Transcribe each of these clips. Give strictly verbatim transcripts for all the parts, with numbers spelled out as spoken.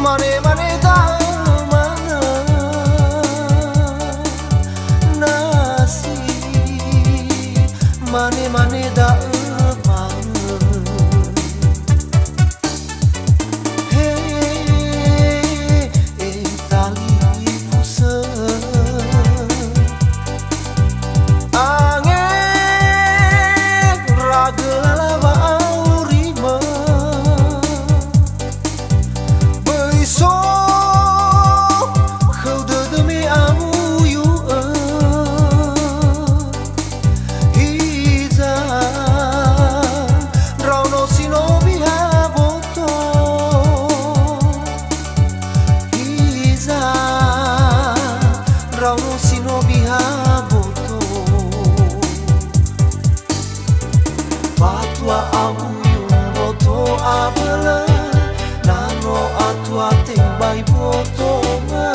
Mane-mane da'ö manö nasi, mane-mane da'ö manö. He, e talifusö. Angeragö lala wa'aurimö. Böi so khöu dödö me awuyu'ö. Hiza, ndraono si no miha boto. Hiza, ndraono si no miha boto. Fatua awuyu mboto abölö, na no atua tebai mbotomö,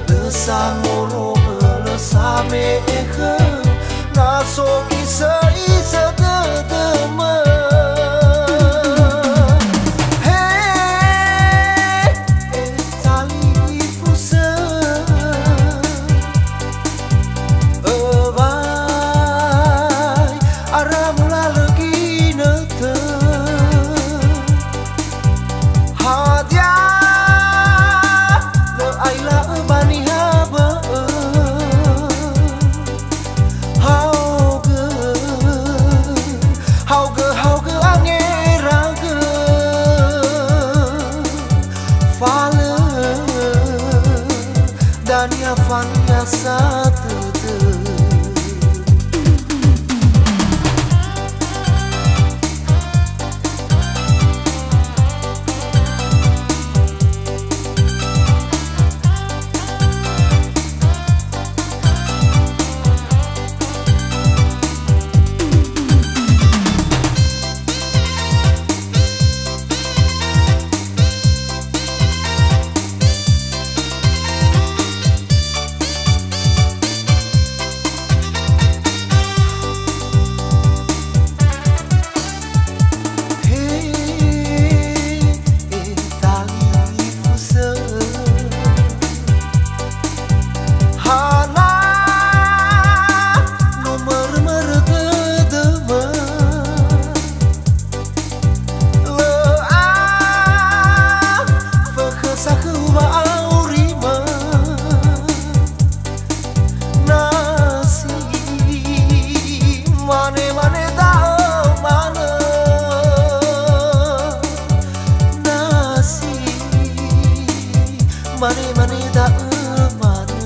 lö sangorogö, lö same'e khöu, na so gisöisö dödömö. He, e talifusö. Öwai, ara mulalö ginötö. Hadia, lö aila'ö ba niha bö'ö. Haogö, haogö, haogö angeragö. Falö, dania fania sa dödö. He, e talifusö. Hana no mörö-mörö dödömö. Lö afökhö sa khöu wa'aurimö. Nasi, mane-mane da'ö manö. Nasi, mane-mane da'ö manö.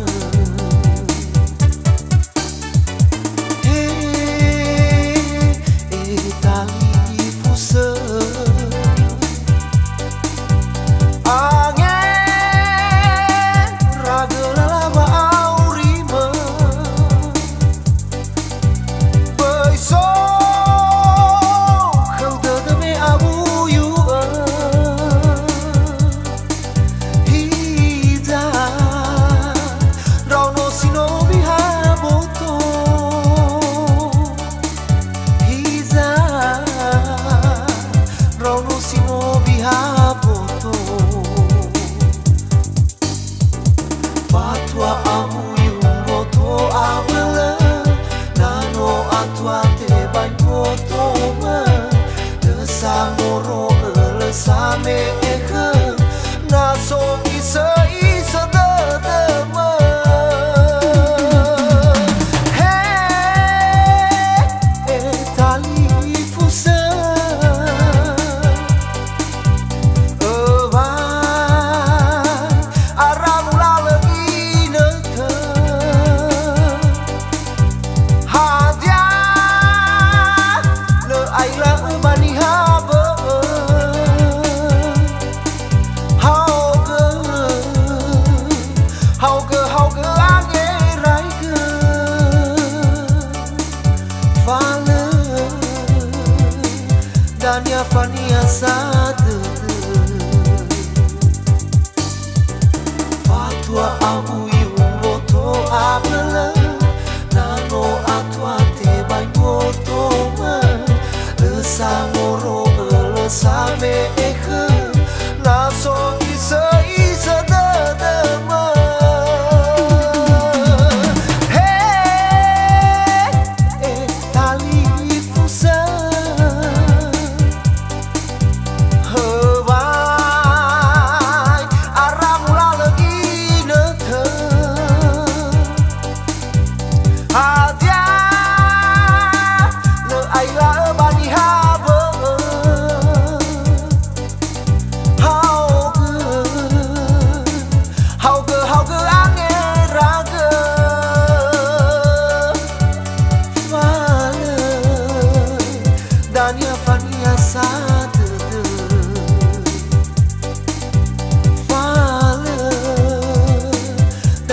He, e talifusö. Angeragö lala wa'aurimö. Böi so khöu dödö me awuyu'ö. Hiza, ndraono si no miha boto. Hiza, ndraono si no miha boto. Fatua awuyu mboto abölö, na no atua tebai mbotomö, lö sangorogö, lö same'e khöu, na so gisöisö dödömö. He, e talifusö. Öwai, ara mulalö ginötö. Hadia, lö aila'ö ba niha bö'ö. Haogö, haogö, haogö angeraigö. Falö, dania fania sa dödö. Fatua awuyu mboto abölö, na no atua tebai mbotomö, lö sangorogö, lö same'e khöu, na so gisöi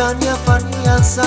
Fania, fania sa